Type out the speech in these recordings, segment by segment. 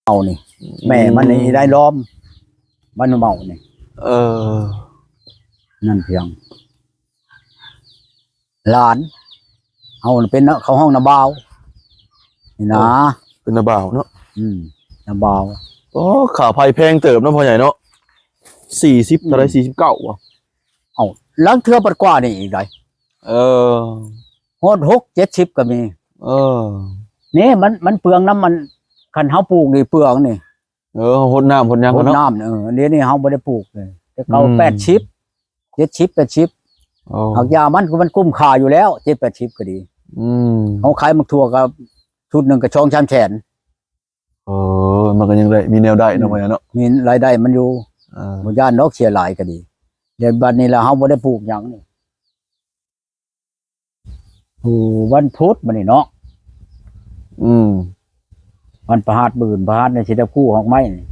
ເອົານີ້ ແມ່ມັນນີ້ ອືມ ໄດ້ລ້ອມ ບ້ານເມົານີ້. ເອີ ນັ້ນພຽງ ຫຼານເຮົາເປັນ ເຂົາຮ້ອງນ້າບ່າວນີ້ນະ. ເອີ ເປັນນ້າບ່າວເນາະ. ອືມ ນ້າບ່າວ. ໂອ້ ຄ່າໄຟແພງເຕີບເນາະພໍ່ໃຫຍ່ເນາະ. ສີ່ສິບ ເທົ່າໃດ ອືມ ສີ່ສິບເກົ້າບໍ່? ເອົ້າ ລາງເທື່ອບັດກວ່ານີ້ອີກໃດ໋. ເອີ ຮອດຫົກເຈັດສິບກໍມີ. ເອີ ນີ້ມັນ ມັນເປືອງນຳມັນ ຄັນເຮົາປູກນີ້ເປືອງນີ້. ເອີ ເຮົາຫົດນ້ຳຫົດຫຍັງ ຫົດ ເນາະ ນ້ຳ. ເອີ ດຽວນີ້ເຮົາບໍ່ໄດ້ປູກເລີຍ ແຕ່ເກົ່າ ອືມ ແປດສິບ ເຈັດສິບ ແປດສິບ. ໂອ້ ຫາກຢາມັນ ມັນກຸ້ມຄ່າຢູ່ແລ້ວ ເຈັດແປດສິບກໍດີ. ອືມ ເຮົາຂາຍໝາກຖົ່ວກໍຊຸດໜຶ່ງກໍສອງສາມແສນ. ເອີ ມັນກໍຍັງໄດ້ ມີແນວໄດ້ເນາະ ອືມ ພໍ່ໃຫຍ່ເນາະ ມີລາຍໄດ້ມັນຢູ່. ເອີ ບໍ່ຢ້ານດອກ ເສຍຫຼາຍກໍດີ. ແຕ່ບັດນີ້ລະເຮົາບໍ່ໄດ້ປູກຫຍັງນີ້. ໂອ້ ວັນພຸດບັດນີ້ເນາະ. ອືມ ວັນພະຫັດ ມື້ອື່ນພະຫັດນີ້ ຊິໄດ້ກູ້ຮາກໄມ້ນີ້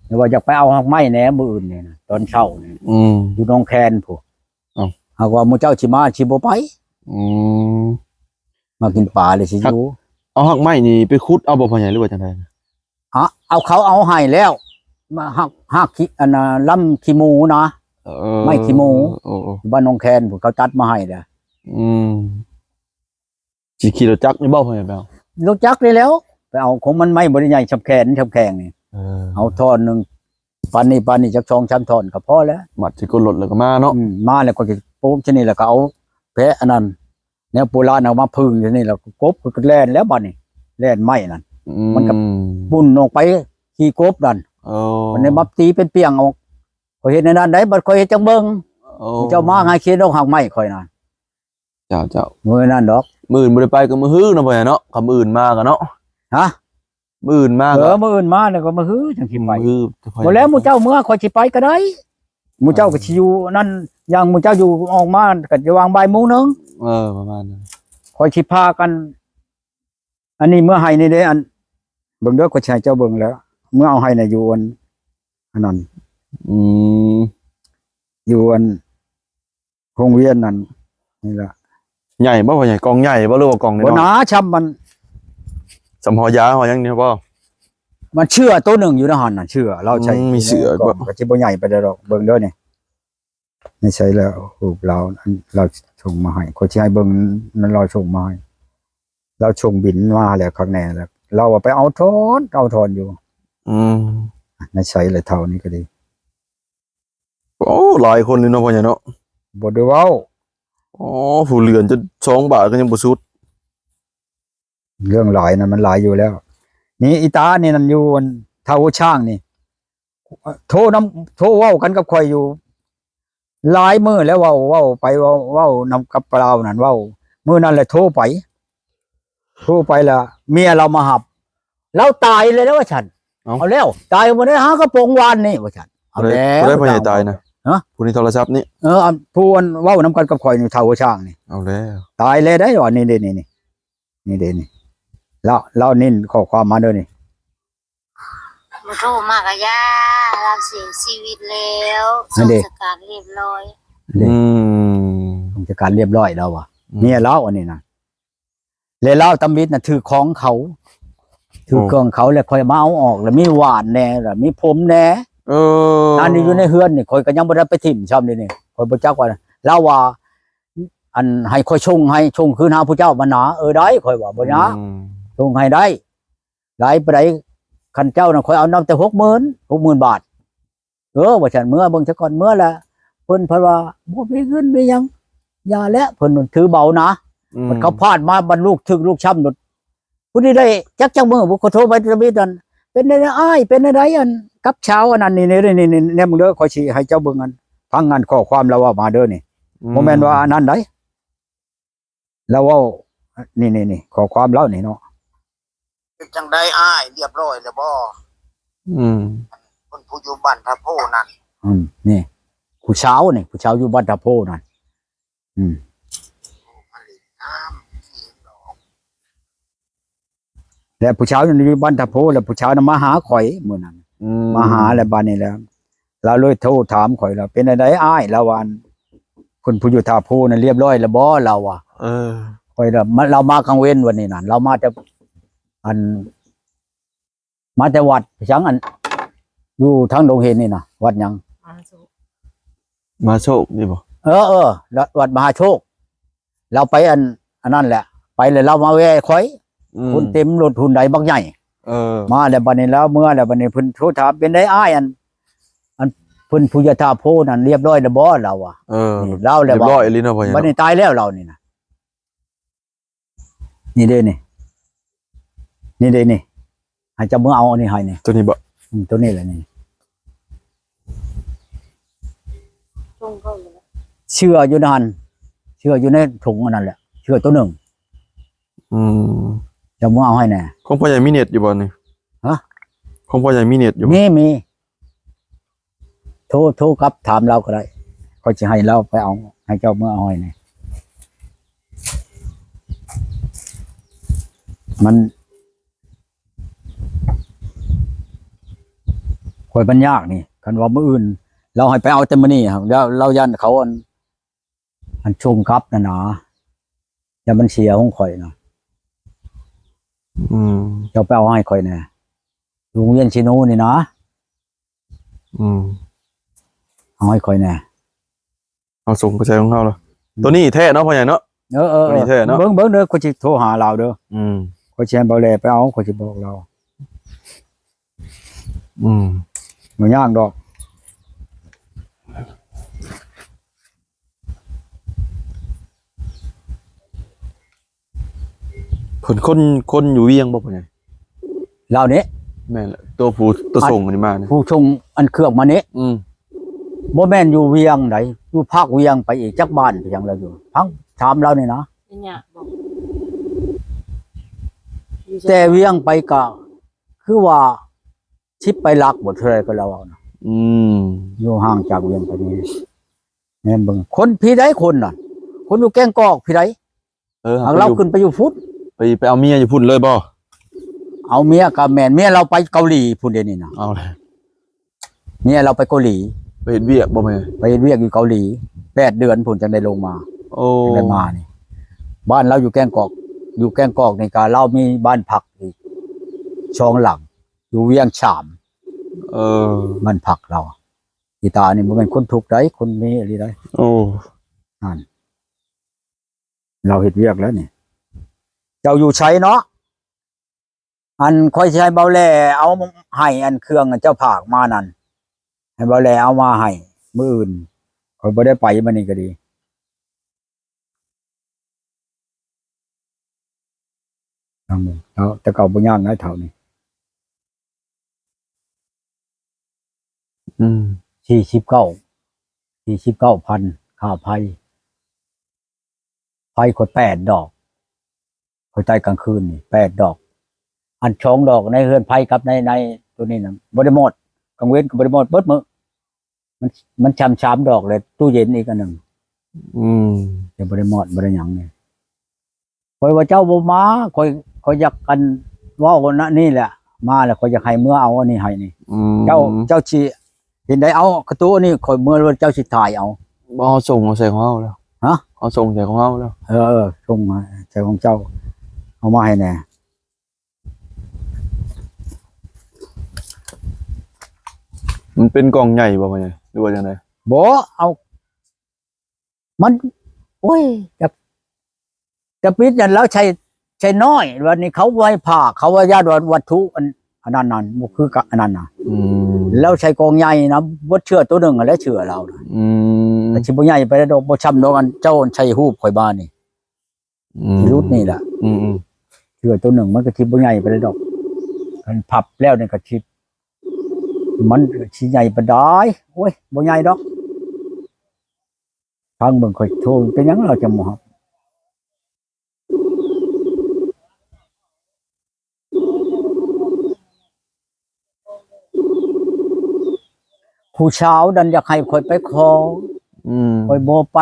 ແຕ່ວ່າຢາກໄປເອົາຮາກໄມ້ແດ່ມື້ອື່ນນີ້ນະ ຕອນເຊົ້ານີ້. ອືມ ຢູ່ໜອງແຄນພຸ້ນ. ເອົ້າ ຫາກວ່າໝູ່ເຈົ້າຊິມາ ຊິບໍ່ໄປ. ອືມ ມາກິນປາເລີຍຊິຢູ່. ເອົາຮາກໄມ້ນີ້ໄປຂຸດເອົາບໍ່ ພໍ່ໃຫຍ່ ຫຼືວ່າຈັ່ງໃດ? ອະ ເອົາ ເຂົາເອົາໃຫ້ແລ້ວ ມາ ຮາກ ຮາກຂີ້ ອັນນ່າ ລຳຂີ້ໝູນະ. ເອີ ໄມ້ຂີ້ໝູ ໂອ້ ໂອ້ ບ້ານໜອງແຄນພຸ້ນ ເຂົາຕັດມາໃຫ້ແລ້ວ. ອືມ ຊິຂີ່ລົດຈັກນີ້ບໍ່ ພໍ່ໃຫຍ່ ໄປເອົາ? ລົດຈັກນີ້ແລ້ວ ໄປເອົາ. ຂອງມັນໄມ້ບໍ່ໄດ້ໃຫຍ່ສ່ຳແຂນ ສ່ຳແຂ້ງນີ້. ເອີ ເອົາທ່ອນໜຶ່ງ ປານນີ້ ປານນີ້ ຈັກສອງສາມທ່ອນກໍພໍແລ້ວ. ມັດໃສ່ກົ້ນລົດແລ້ວກໍມາເນາະ. ອືມ ມາແລ້ວກໍຊິໂປະຊະນີ້ ແລ້ວກໍເອົາແພະອັນນັ້ນ ແນວໂບລານເອົາມາຜຶ່ງຢູ່ນີ້ ແລ້ວກໍກົບກໍແລ່ນແລ້ວບາດນີ້ ແລ່ນໄມ້ນັ້ນ. ອືມ ມັນກໍປຸ້ນອອກໄປ ຂີ້ກົບນັ້ນ. ໂອ້ ມັນໄດ້ມາຕີເປັນປ່ຽງອອກ. ຂ້ອຍເຮັດໃນນັ້ນໄດ໋ ບັດຂ້ອຍເຮັດຈັ່ງເບິ່ງ. ໂອ້ ເຈົ້າມາຫາເຂດດອກຮາກໄມ້ຂ້ອຍນະ. ເຈົ້າ ເຈົ້າ ມື້ນັ້ນດອກ. ມື້ອື່ນບໍ່ໄດ້ໄປກໍມື້ຮືເນາະ ພໍ່ໃຫຍ່ເນາະ. ຄຳມື້ອື່ນມາກໍເນາະ. ຮະ? ມື້ອື່ນມາ ເອີ ກໍ ມື້ອື່ນມາແລ້ວກໍມື້ຮືຈັ່ງຊິໄປ. ມື້ ບໍ່ແລ້ວ ໝູ່ເຈົ້າເມືອ ຂ້ອຍຊິໄປກໍໄດ້. ໝູ່ເຈົ້າກໍຊິຢູ່ນັ້ນ ຢ່າງໝູ່ເຈົ້າຢູ່ອອກມາກໍຈະຫວ່າງບ່າຍໂມງໜຶ່ງ. ເອີ ປະມານນັ້ນ. ຂ້ອຍຊິພາກັນ ອັນນີ້ເມືອໃຫ້ນີ້ເດ້ ອັນ ເບິ່ງເດີ ຂ້ອຍຊິໃຫ້ເຈົ້າເບິ່ງແລ້ວ ເມືອເອົາໃຫ້ນະ ຢູ່ອັນ ອັນນັ້ນ. ອືມ ຢູ່ອັນ ໂຮງຮຽນນັ້ນ ນີ້ລະ. ໃຫຍ່ບໍ່ ພໍ່ໃຫຍ່? ກ່ອງໃຫຍ່ບໍ່ ຫຼືວ່າກ່ອງນ້ອຍ? ບໍ່ໜາ ຊ່ຳມັນ ຊ່ຳຫໍຢາຫໍຫຍັງນີ້ບໍ່? ມັນເສື້ອໂຕໜຶ່ງຢູ່ໃນຫັ້ນນະ ເສື້ອລາວໃສ່. ອືມ ມີເສື້ອ ໃນກ່ອງກໍຊິບໍ່ໃຫຍ່ປານໃດດອກ. ເບິ່ງເດີນີ້ ໃນໃສລະ ຮູບລາວ ອັນລາວສົ່ງມາໃຫ້ ຂ້ອຍຊິໃຫ້ເບິ່ງ ນັ້ນລາວສົ່ງມາໃຫ້. ລາວສົ່ງບິນມາແລ້ວ ຄັກແນ່ແລ້ວ ລາວວ່າໄປເອົາຖອນ ເອົາຖອນຢູ່. ອືມ ໃນໃສລະ ເຖົ້ານີ້ກໍດີ. ໂອ້ ຫຼາຍຄົນເລີຍເນາະ ພໍ່ໃຫຍ່ເນາະ. ບໍ່ໄດ້ເວົ້າ. ອໍ ຜູ້ເຫຼືອນຈົນສອງບາດກໍຍັງບໍ່ສຸດ. ເລື່ອງຫຼາຍນັ້ນມັນຫຼາຍຢູ່ແລ້ວ. ນີ້ອີຕານີ້ນັ້ນຢູ່ອັນ ເຖົ້າຫົວຊ້າງນີ້ ໂທນຳ ໂທເວົ້າກັນກັບຂ້ອຍຢູ່ຫຼາຍມື້ແລ້ວ. ເວົ້າ ເວົ້າໄປເວົ້າ ເວົ້ານຳກັບລາວນັ້ນ ເວົ້າ ມື້ນັ້ນແຫຼະໂທໄປ ໂທໄປລະເມຍລາວມາຮັບ ລາວຕາຍແລ້ວວ່າຊັ້ນ. ເອົ້າ ເອົາແລ້ວ ຕາຍບໍ່ໄດ້ຫາກະໂປງວານນີ້ວ່າຊັ້ນ. ເອົາແລ້ວ ຜູ້ໃດ ຜູ້ໃດພໍ່ໃຫຍ່ຕາຍນະ? ຮະ? ຜູ້ໃນໂທລະສັບນີ້? ເອີ ອັນຜູ້ອັນເວົ້ານຳກັນກັບຂ້ອຍນີ້ ເຖົ້າຫົວຊ້າງນີ້. ເອົາແລ້ວ ຕາຍແລ້ວໄດ໋ວ່າ ນີ້ເດ້ ນີ້ ນີ້ ນີ້ເດ້ ນີ້ ລາວ ລາວນິນຂໍ້ຄວາມມາເດີນີ້. ບໍ່ໂທມາກະຢ່າ ລາວເສຍຊີວິດແລ້ວ. ນັ້ນເດ້ ສົ່ງສະການຮຽບຮ້ອຍ. ເດ້ ອືມ ສົ່ງສະການຮຽບຮ້ອຍແລ້ວວ່າ ອືມ ເມຍລາວອັນນີ້ນະ. ແລະລາວຕຳອິດນະ ຖືກຂອງເຂົາ ຖືກ ໂອ້ ເຄື່ອງເຂົາ ແລະຂ້ອຍມາເອົາອອກ ແລະມີຫວ່ານແດ່ ແລະມີຜົມແດ່. ເອີ ອັນນີ້ຢູ່ໃນເຮືອນນີ້ ຂ້ອຍກໍຍັງບໍ່ໄດ້ໄປຖິ້ມຊ້ຳເດນີ້ ຂ້ອຍບໍ່ຈັກວ່າ ລາວວ່າ ອັນ ໃຫ້ຂ້ອຍສົ່ງ ໃຫ້ສົ່ງຄືນຫາຜູ້ເຈົ້າມານາ. ເອີ ໄດ້ ຂ້ອຍວ່າບໍ່ຍາກ ອືມ ສົ່ງໃຫ້ໄດ້. ຫຼາຍປານໃດ? ຄັນເຈົ້ານະ ຂ້ອຍເອົານຳແຕ່ຫົກໝື່ນ ຫົກໝື່ນບາດ. ເອີ ວ່າຊັ້ນ ເມືອເບິ່ງຊະກ່ອນ ເມືອລະ ເພິ່ນເພິ່ນວ່າບໍ່ມີເງິນມີຫຍັງ ຢ່າແຫຼະ ເພິ່ນຖືເບົານະ. ອືມ ມັນເຂົາພາດມາບັດລູກຖືກລູກຊ້ຳໂລດ. ຜູ້ນີ້ໄດ້ຈັກ ຈັກມື້ ຜູ້ຂໍໂທໄປທຳອິດນັ້ນ ເປັນແນວໃດອ້າຍ ເປັນແນວໃດ ອັນ ກັບຊາວອັນນັ້ນ ນີ້ ນີ້ ນີ້ ນີ້ ແນມເບິ່ງເດີ ຂ້ອຍຊິໃຫ້ເຈົ້າເບິ່ງ ອັນ ຟັງ ອັນ ຂໍ້ຄວາມລາວເວົ້າມາເດີນີ້. ອືມ ບໍ່ແມ່ນວ່າອັນນັ້ນໃດ ລາວເວົ້າ ນີ້ ນີ້ ນີ້ ຂໍ້ຄວາມລາວນີ້ເນາະ. ເປັນຈັ່ງໃດອ້າຍ ຮຽບຮ້ອຍແລ້ວບໍ່? ອືມ ຄົນຜູ້ຢູ່ບ້ານທ່າໂພນັ້ນ. ອືມ ນີ້ ຜູ້ສາວນີ້ ຜູ້ສາວຢູ່ບ້ານທ່າໂພນັ້ນ. ອືມ ແລ້ວຜູ້ສາວນັ້ນຢູ່ບ້ານທ່າໂພ ແລ້ວຜູ້ສາວນັ້ນມາຫາຂ້ອຍມື້ນັ້ນ. ອືມ ມາຫາແລ້ວບາດນີ້ແລ້ວ ລາວເລີຍໂທຖາມຂ້ອຍວ່າ ເປັນຈັ່ງໃດອ້າຍ? ລາວວ່າ ອັນ ຄົນຜູ້ຢູ່ທ່າໂພນັ້ນຮຽບຮ້ອຍແລ້ວບໍ່? ລາວວ່າ. ເອີ ຂ້ອຍລະ ລາວມາກາງເວັນວັນນີ້ນັ້ນ ລາວມາແຕ່ ອັນ ມາແຕ່ວັດຫຍັງ ອັນ ຢູ່ທາງດົງເຫັນນີ້ນະ ວັດຫຍັງ? ມະຫາໂຊກ ມະຫາໂຊກນີ້ບໍ່? ເອີ ເອີ ວັດມະຫາໂຊກ. ລາວໄປອັນ ອັນນັ້ນແຫຼະ ໄປແລ້ວລາວມາແວ່ຂ້ອຍ. ອືມ ຄົນເຕັມລົດຮຸ່ນໃດບັກໃຫຍ່. ເອີ ມາແລ້ວບັດນີ້ລາວເມືອແລ້ວ ບັດນີ້ເພິ່ນໂທຖາມ ເປັນໃດອ້າຍ ອັນ ອັນເພິ່ນຜູ້ຍະຖາໂພນັ້ນ ລຽບຮ້ອຍແລ້ວບໍ່? ລາວວ່າ. ເອີ ນີ້ລາວແລ້ວວ່າ ລຽບຮ້ອຍອີ່ຫຼີເນາະ ພໍ່ໃຫຍ່ເນາະ. ບັດນີ້ຕາຍແລ້ວລາວນີ້ນະ. ນີ້ເດ້ນີ້ ນີ້ເດ້ນີ້ ໃຫ້ເຈົ້າເມືອເອົາອັນນີ້ໃຫ້ນີ້. ໂຕນີ້ບໍ່? ອືມ ໂຕນີ້ແຫຼະນີ້ ຊົງເຂົາຢູ່ແລ້ວ ເຊືອຢູ່ນັ້ນ ເຊືອຢູ່ໃນຖົງອັນນັ້ນແຫຼະ ເຊືອໂຕໜຶ່ງ. ອືມ ເຈົ້າເມືອເອົາໃຫ້ແດ່. ຂອງພໍ່ໃຫຍ່ມີເນັດຢູ່ບໍ່ນີ້? ຮະ? ຂອງພໍ່ໃຫຍ່ມີເນັດຢູ່ບໍ່? ມີ ມີ. ໂທ ໂທກັບຖາມລາວກໍໄດ້ ຂ້ອຍຊິໃຫ້ລາວໄປເອົາ ໃຫ້ເຈົ້າເມືອເອົາໃຫ້ແດ່. ມັນ ຂ້ອຍມັນຍາກນີ້ ຄັນວ່າມື້ອື່ນລາວໃຫ້ໄປເອົາແຕ່ມື້ນີ້ ລາວ ລາວຢ້ານເຂົາ ອັນ ອັນສົ່ງກັບນັ້ນນະ ຢ້ານມັນເສຍຂອງຂ້ອຍນະ. ອືມ ເຈົ້າໄປເອົາໃຫ້ຂ້ອຍແດ່ ຢູ່ໂຮງຮຽນເຊໂນນີ້ນະ. ອືມ ເອົາໃຫ້ຂ້ອຍແດ່. ເອົາສົ່ງໄປໃສ່ຂອງເຮົາລະ. ອືມ ໂຕນີ້ແທ້ເນາະ ພໍ່ໃຫຍ່ເນາະ? ເອີ ເອີ ໂຕນີ້ແທ້ເນາະ. ເບິ່ງ ເບິ່ງເດີ ຂ້ອຍຊິໂທຫາລາວເດີ. ອືມ ຂ້ອຍຊິໃຫ້ເບົາແຫຼໄປເອົາ ຂ້ອຍຊິບອກລາວ. ອືມ ບໍ່ຍາກດອກ. ເພິ່ນຄົນ ຄົນຢູ່ວຽງບໍ່ ພໍ່ໃຫຍ່? ລາວນີ້? ແມ່ນແຫຼະ ຕົວຜູ້ ຕົວສົ່ງອັນນີ້ມານີ້ ຜູ້ສົ່ງອັນເຄື່ອງມານີ້. ອືມ ບໍ່ແມ່ນຢູ່ວຽງໃດ ຢູ່ພາກວຽງໄປອີກ ຈັກບ້ານໄປຫຍັງລາວຢູ່ ພັງຖາມລາວນີ້ນະ. ແຕ່ວຽງໄປກະຄືວ່າ ສິບປາຍຫຼັກບໍ່ ເທົ່າໃດກໍລາວເວົ້ານະ. ອືມ ຢູ່ຫ່າງຈາກວຽງໄປນີ້ ແມ່ນເບິ່ງ ຄົນພີໃດຄົນນັ້ນ ຄົນຢູ່ແກ້ງກອກພີໃດ. ເອີ ຫາກລາວຂຶ້ນໄປຢູ່ພຸ້ນ ໄປ ໄປເອົາເມຍຢູ່ພຸ້ນເລີຍບໍ່? ເອົາເມຍກໍແມ່ນ ເມຍລາວໄປເກົາຫຼີພຸ້ນເດນີ້ນະ. ເອົາແລ້ວ ເມຍລາວໄປເກົາຫຼີ ໄປເຮັດວຽກບໍ່ແມ່? ໄປເຮັດວຽກຢູ່ເກົາຫຼີ ແປດເດືອນພຸ້ນຈັ່ງໄດ້ລົງມາ. ໂອ້ ຈັ່ງໄດ້ມານີ້ ບ້ານລາວຢູ່ແກ້ງກອກ ຢູ່ແກ້ງກອກນີ້ກໍລາວມີບ້ານພັກອີກສອງຫຼັງ ຢູ່ວຽງສາມ. ເອີ ບ້ານພັກລາວ. ອີຕານີ້ບໍ່ແມ່ນຄົນທຸກໃດ ຄົນມີອີ່ຫຼີໃດ. ໂອ້ ຫັ້ນ ລາວເຮັດວຽກແລ້ວນີ້. ເຈົ້າຢູ່ໃສເນາະ? ອັນ ຂ້ອຍຊິໃຫ້ເບົາແຫຼເອົາໃຫ້ ອັນເຄື່ອງເຈົ້າຝາກມານັ້ນ ໃຫ້ເບົາແຫຼເອົາມາໃຫ້ມື້ອື່ນ. ຂ້ອຍບໍ່ໄດ້ໄປມື້ນີ້ກໍດີ. ເອົາ ແຕ່ເກົ່າບໍ່ຍາກນະເຖົ້ານີ້. ອືມ ສີ່ສິບເກົ້າ ສີ່ສິບເກົ້າພັນ ຄ່າໄຟ ໄຟຂ້ອຍແປດດອກ ຂ້ອຍຈ່າຍກາງຄືນນີ້ແປດດອກ. ອັນສອງດອກໃນເຮືອນໄຟກັບໃນ ໃນໂຕນີ້ນະ ບໍ່ໄດ້ໝົດ ກາງເວັນກໍບໍ່ໄດ້ໝົດ ເບິດມື້. ມັນ ມັນຊຳສາມດອກ ແລະ ຕູ້ເຢັນອີກອັນໜຶ່ງ. ອືມ ຍັງບໍ່ໄດ້ມອດ ບໍ່ໄດ້ຫຍັງນີ້. ຂ້ອຍວ່າເຈົ້າບໍ່ມາ ຂ້ອຍ ຂ້ອຍຢາກ ອັນ ເວົ້ານະນີ້ແຫຼະ ມາແລ້ວຂ້ອຍຢາກໃຫ້ເມືອເອົາອັນນີ້ໃຫ້ນີ້. ອືມ ເຈົ້າ ເຈົ້າຊິເຫັນໄດ້ ເອົາກະຕູ້ນີ້ຂ້ອຍເມືອ ແລ້ວເຈົ້າຊິຖ່າຍເອົາ. ບໍ່ ເຮົາສົ່ງເອົາໃສ່ຂອງເຮົາແລ້ວ. ຮະ? ເຮົາສົ່ງໃສ່ຂອງເຮົາແລ້ວ. ເອີ ເອີ ສົ່ງໃສ່ຂອງເຈົ້າ ເອົາມາໃຫ້ແດ່. ມັນເປັນກ່ອງໃຫຍ່ບໍ່ ພໍ່ໃຫຍ່ ຫຼືວ່າຈັ່ງໃດ? ບໍ່ ເອົາ ມັນ ໂອ້ຍ ຈະ ຈະປິດນັ້ນ ລາວໃຊ້ ໃຊ້ນ້ອຍ ບັດນີ້ເຂົາບໍ່ໃຫ້ພາກ ເຂົາວ່າຢ້ານວ່າວັດຖຸອັນ ອັນນັ້ນນັ້ນ ບໍ່ຄືກັບອັນນັ້ນນະ. ອືມ ລາວໃຊ້ກ່ອງໃຫຍ່ນະ ເບິດເສື້ອໂຕໜຶ່ງຫັ້ນແຫຼະ ເສື້ອລາວນະ. ອືມ ມັນຊິບໍ່ໃຫຍ່ປານໃດດອກ ບໍ່ຊ່ຳດອກ ອັນເຈົ້າໃຊ້ຮູບຂ້ອຍມານີ້. ອືມ ທີ່ຫຼຸດນີ້ລະ. ອືມໆ ເສື້ອໂຕໜຶ່ງມັນກໍຊິບໍ່ໃຫຍ່ປານໃດດອກ ຄັນພັບແລ້ວນີ້ກໍຊິ ມັນຊິໃຫຍ່ປານໃດ? ໂອ້ຍ ບໍ່ໃຫຍ່ດອກ. ຟັງເບິ່ງ ຂ້ອຍໂທ ເປັນຫຍັງລາວຈັ່ງບໍ່ຮັບ? ຜູ້ສາວນັ້ນຢາກໃຫ້ຂ້ອຍໄປຂໍ. ອືມ ຂ້ອຍບໍ່ໄປ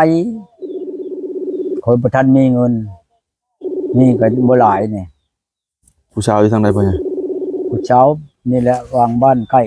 ຂ້ອຍບໍ່ທັນມີເງິນ ມີກໍບໍ່ຫຼາຍນີ້. ຜູ້ສາວຢູ່ທາງໃດພໍ່ໃຫຍ່? ຜູ້ສາວນີ້ແຫຼະ ຫວ່າງບ້ານໃກ້